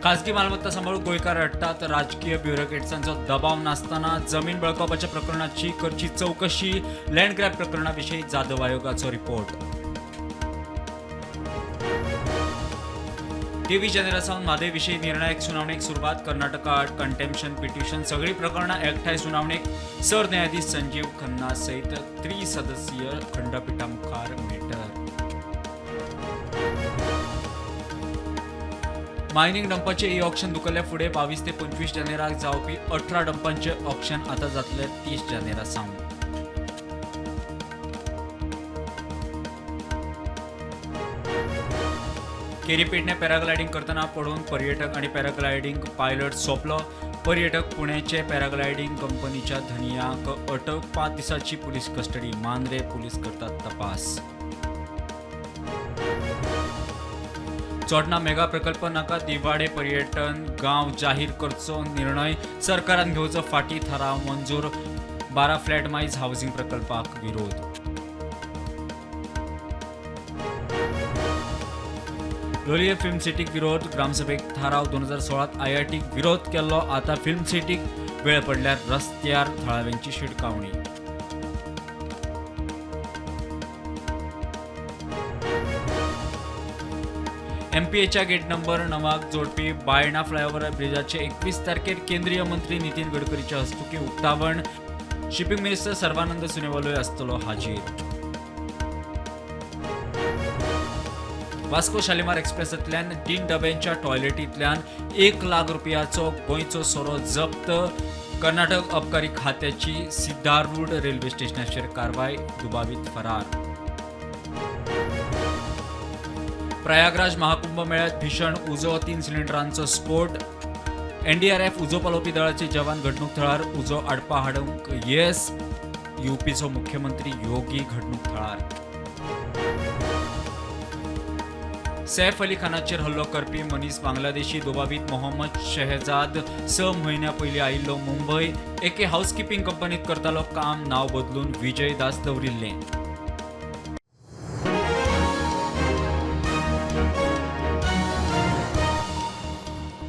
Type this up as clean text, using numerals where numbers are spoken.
खाजगी मालमत्ता सांबाळूंक गोंयकार रडटात. राजकीय ब्युरोक्रेट्सांचो दबाव नासतना जमीन बळकावपाच्या प्रकरणाची करची चवकशी. लँड ग्रॅब प्रकरणाविशीं जाधव आयोगाचो रिपोर्ट. 23 जानेरा सावन म्हादय विशीं निर्णायक सुनावणेक सुरवात. कर्नाटका आड कंटेम्पशन पिटिशन, सगळीं प्रकरणां एकठांय सुनावणेक. सरन्यायाधीश संजीव खन्ना सयत त्रिसदस्यीय खंडपिठा मुखार मॅटर. मायनिंग डंपाचें ई ऑक्शन धुकल्ल्या फुडें 22 ते 25 जानेराक जावपी 18 डंपांचें ऑक्शन आतां जातलें 30 जानेरा सावन. केरी पेडणे पॅराग्लायडींग करतना पडून पर्यटक आनी पॅराग्लायडींग पायलट सोंपलो. पर्यटक पुण्याचे पॅराग्लायडींग कंपनीच्या धनयाक अटक. 5 दिसांची पुलीस कस्टडी. मांद्रे पुलीस करतात तपास. चोडणा मेगा प्रकल्प नाका, दिवाडे पर्यटन गांव जाहीर करचो निर्णय सरकारान घेवचो फाटीं, थाराव मंजूर. 12 फ्लॅट मायज हावसिंग प्रकल्पाक विरोध. लोलये फिल्म सिटीक विरोध. ग्रामसभेक थाराव. 2016त आयआयटीक विरोध केल्लो, आतां फिल्म सिटीक. वेळ पडल्यार रस्त्यार, थळाव्यांची शिटकावणी. एमपीएच्या गेट नंबर 9 जोडपी बायणा फ्लायओव्हर ब्रिजाचे 21 तारखेर केंद्रीय मंत्री नितीन गडकरीच्या हस्तुकीं उक्तावण. शिपिंग मिनिस्टर सर्वानंद सोनोवालूय आसतलो हाजीर. वास्को शालिमार एक्सप्रेसांतल्यान 3 डब्यांच्या टॉयलेटींतल्यान 1 लाख रुपयाचो गोंयचो सोरो जप्त. कर्नाटक अबकारी खात्याची सिद्धारूढ रेल्वे स्टेशनाचेर कारवाय. दुबावीत फरार. प्रयागराज महाकुंभ मेळ्यात भीषण उजो. 3 सिलिंडरांचो स्फोट. एनडीआरएफ, उजो पालोवपी दळाचे जवान घडणूक थळार. उजो आडपा हाडूंक येस. युपीचो मुख्यमंत्री योगी घडणूक थळार. सैफ अली खानाचेर हल्लो करपी मनीस बांगलादेशी. दुबावीत मोहम्मद शहजाद 6 म्हयन्या पयलीं आयिल्लो मुंबय. एके हावसकिपींग कंपनीत करतालो काम. नांव बदलून विजय दास दवरिल्लें.